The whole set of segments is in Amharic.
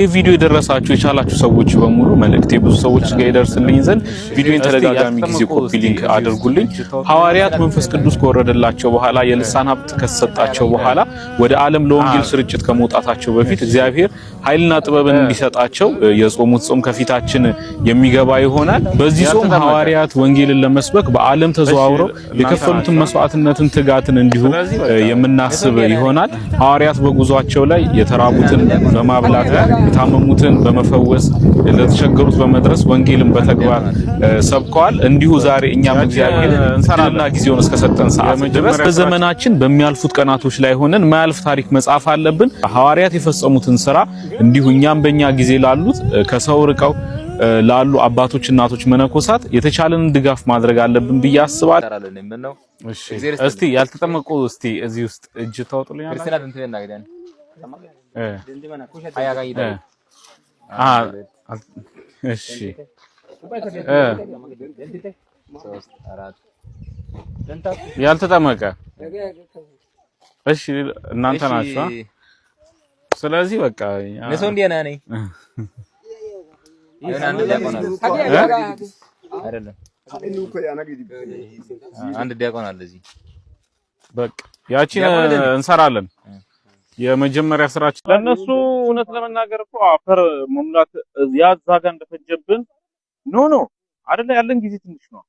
ይህ ቪዲዮ የደረሳችሁ የቻላችሁ ሰዎች በሙሉ መልእክቴ ብዙ ሰዎች ጋር ይደርስልኝ ዘንድ ቪዲዮን ተደጋጋሚ ጊዜ copy link አድርጉልኝ። ሐዋርያት መንፈስ ቅዱስ ከወረደላቸው በኋላ፣ የልሳን ሀብት ከተሰጣቸው በኋላ፣ ወደ ዓለም ለወንጌል ስርጭት ከመውጣታቸው በፊት እግዚአብሔር ኃይልና ጥበብን እንዲሰጣቸው የጾሙት ጾም ከፊታችን የሚገባ ይሆናል። በዚህ ጾም ሐዋርያት ወንጌልን ለመስበክ በዓለም ተዘዋውረው የከፈሉትን መስዋዕትነትን፣ ትጋትን እንዲሁ የምናስብ ይሆናል። ሐዋርያት በጉዟቸው ላይ የተራቡትን በማብላት፣ የታመሙትን በመፈወስ፣ ለተቸገሩት በመድረስ ወንጌልን በተግባር ሰብከዋል። እንዲሁ ዛሬ እኛም እግዚአብሔር እድልና ጊዜውን እስከሰጠን ሰዓት ድረስ በዘመናችን በሚያልፉት ቀናቶች ላይ ሆነን ማያልፍ ታሪክ መጻፍ አለብን። ሐዋርያት የፈጸሙትን ስራ እንዲሁ እኛም በእኛ ጊዜ ላሉት ከሰው ርቀው ላሉ አባቶች፣ እናቶች፣ መነኮሳት የተቻለንን ድጋፍ ማድረግ አለብን ብዬ አስባለሁ። እሺ፣ እስቲ ያልተጠመቁ እስቲ እዚህ ውስጥ እጅ ታወጡልኛላችሁ? እሺ፣ ያልተጠመቀ እሺ፣ እናንተ ናችሁ። ስለዚህ በቃ አንድ ዲያቆን አለ እዚህ። በቃ ያቺን እንሰራለን። የመጀመሪያ ስራችን ለነሱ እውነት ለመናገር እኮ አፈር መሙላት ያዛ ጋር እንደፈጀብን no no አይደለ፣ ያለን ጊዜ ትንሽ ነው።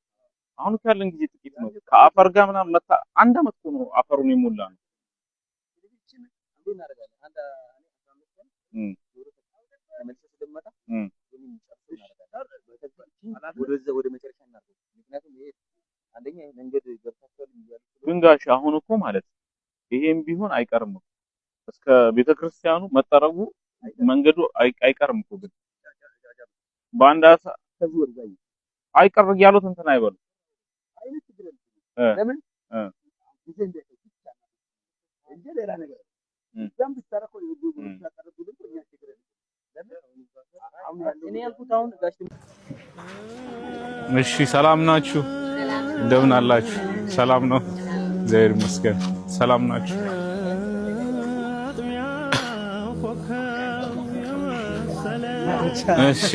አሁን እኮ ያለን ጊዜ ጥቂት ነው። ከአፈር ጋር ምናምን መታ አንድ አመት እኮ ነው አፈሩን የሞላ ነው። ግን ጋሽ አሁን እኮ ማለት ይሄም ቢሆን አይቀርም እኮ እስከ ቤተክርስቲያኑ መጠረጉ መንገዱ አይቀርም እኮ፣ ግን በአንድ አይቀር እያሉት እንትን አይበሉ። እሺ፣ ሰላም ናችሁ? እንደምን አላችሁ? ሰላም ነው፣ እግዚአብሔር ይመስገን። ሰላም ናችሁ? እሺ፣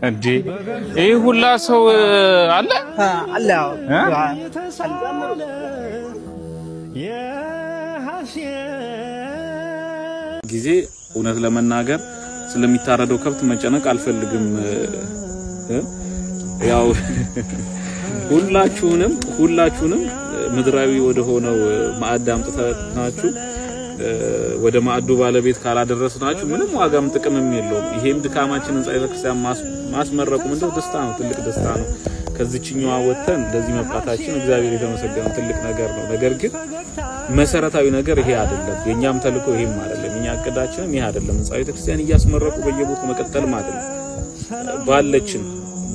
እንዴ ይህ ሁላ ሰው አለ አለ ጊዜ እውነት ለመናገር ስለሚታረደው ከብት መጨነቅ አልፈልግም። ያው ሁላችሁንም ሁላችሁንም ምድራዊ ወደ ሆነው ማዕድ አምጥተናችሁ ወደ ማዕዱ ባለቤት ካላደረስናችሁ ምንም ዋጋም ጥቅምም የለውም። ይሄም ድካማችን ህንጻ ቤተክርስቲያን ማስመረቁ ምንድነው ደስታ ነው፣ ትልቅ ደስታ ነው። ከዚችኛዋ ወጥተን እንደዚህ መብቃታችን እግዚአብሔር የተመሰገነ ትልቅ ነገር ነው። ነገር ግን መሰረታዊ ነገር ይሄ አይደለም። የኛም ተልእኮ ይሄም አይደለም። የኛ እቅዳችንም ይሄ አይደለም። ህንጻ ቤተክርስቲያን እያስመረቁ በየቦታው መቀጠልም አይደለም። ባለችን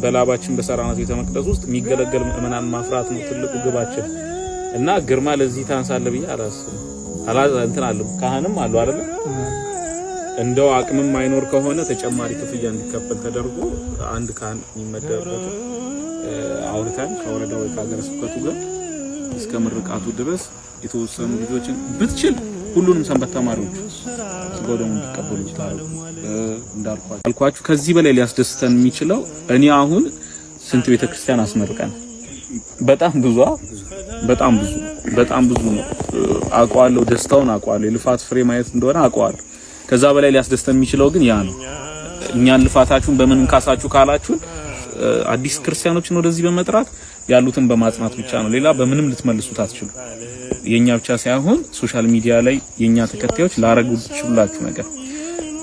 በላባችን በሰራናት ቤተ መቅደስ ውስጥ የሚገለገል ምእመናን ማፍራት ነው ትልቁ ግባችን እና ግርማ ለዚህ ታንሳለህ ብዬ አላስብም። እንትን አለ ካህንም አሉ አይደለ? እንደው አቅምም ማይኖር ከሆነ ተጨማሪ ክፍያ እንዲከፈል ተደርጎ አንድ ካህን የሚመደብበት አውርተን ከወረዳው ከሀገረ ስብከቱ ጋር እስከ ምርቃቱ ድረስ የተወሰኑ ልጆችን ብትችል ሁሉንም ሰንበት ተማሪዎች ስጋው ደግሞ እንዲቀበሉ ብታደርጉ እንዳልኳችሁ ከዚህ በላይ ሊያስደስተን የሚችለው እኔ አሁን ስንት ቤተክርስቲያን አስመርቀን፣ በጣም ብዙ፣ በጣም ብዙ፣ በጣም ብዙ ነው። አውቀዋለሁ፣ ደስታውን አውቀዋለሁ፣ የልፋት ፍሬ ማየት እንደሆነ አውቀዋለሁ። ከዛ በላይ ሊያስደስተን የሚችለው ግን ያ ነው። እኛን ልፋታችሁን በምን እንካሳችሁ ካላችሁን አዲስ ክርስቲያኖችን ወደዚህ በመጥራት ያሉትን በማጽናት ብቻ ነው። ሌላ በምንም ልትመልሱት አትችሉ። የኛ ብቻ ሳይሆን social media ላይ የኛ ተከታዮች ላረጉላችሁ ነገር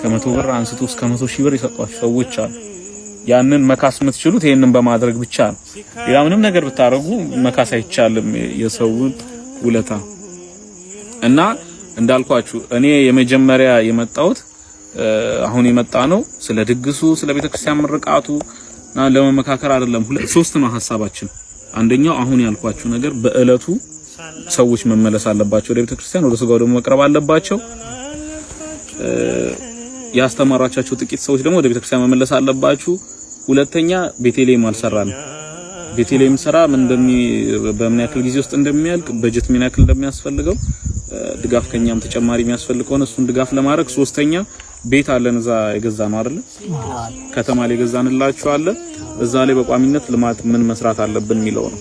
ከ100 ብር አንስቶ እስከ 100,000 ብር የሰጧችሁ ሰዎች አሉ። ያንን መካስ የምትችሉት ይሄንን በማድረግ ብቻ ነው። ሌላ ምንም ነገር ብታደርጉ መካስ አይቻልም የሰውን ውለታ። እና እንዳልኳችሁ እኔ የመጀመሪያ የመጣሁት አሁን የመጣ ነው ስለ ድግሱ፣ ስለ ቤተክርስቲያን ምርቃቱ እና ለመመካከር አይደለም። ሶስት ነው ሀሳባችን። አንደኛው አሁን ያልኳችሁ ነገር በእለቱ ሰዎች መመለስ አለባቸው ወደ ቤተክርስቲያን፣ ወደ ስጋው ደግሞ መቅረብ አለባቸው። ያስተማሯቻቸው ጥቂት ሰዎች ደግሞ ወደ ቤተክርስቲያን መመለስ አለባችሁ። ሁለተኛ ቤተልሔም አልሰራንም። ቤተልሔም ስራ ምን በምን ያክል ጊዜ ውስጥ እንደሚያልቅ፣ በጀት ምን ያክል እንደሚያስፈልገው፣ ድጋፍ ከኛም ተጨማሪ የሚያስፈልግ ከሆነ እሱን ድጋፍ ለማድረግ፣ ሶስተኛ ቤት አለን እዛ የገዛ ነው አይደለ? ከተማ ላይ የገዛንላችሁ አለ። እዛ ላይ በቋሚነት ልማት ምን መስራት አለብን የሚለው ነው።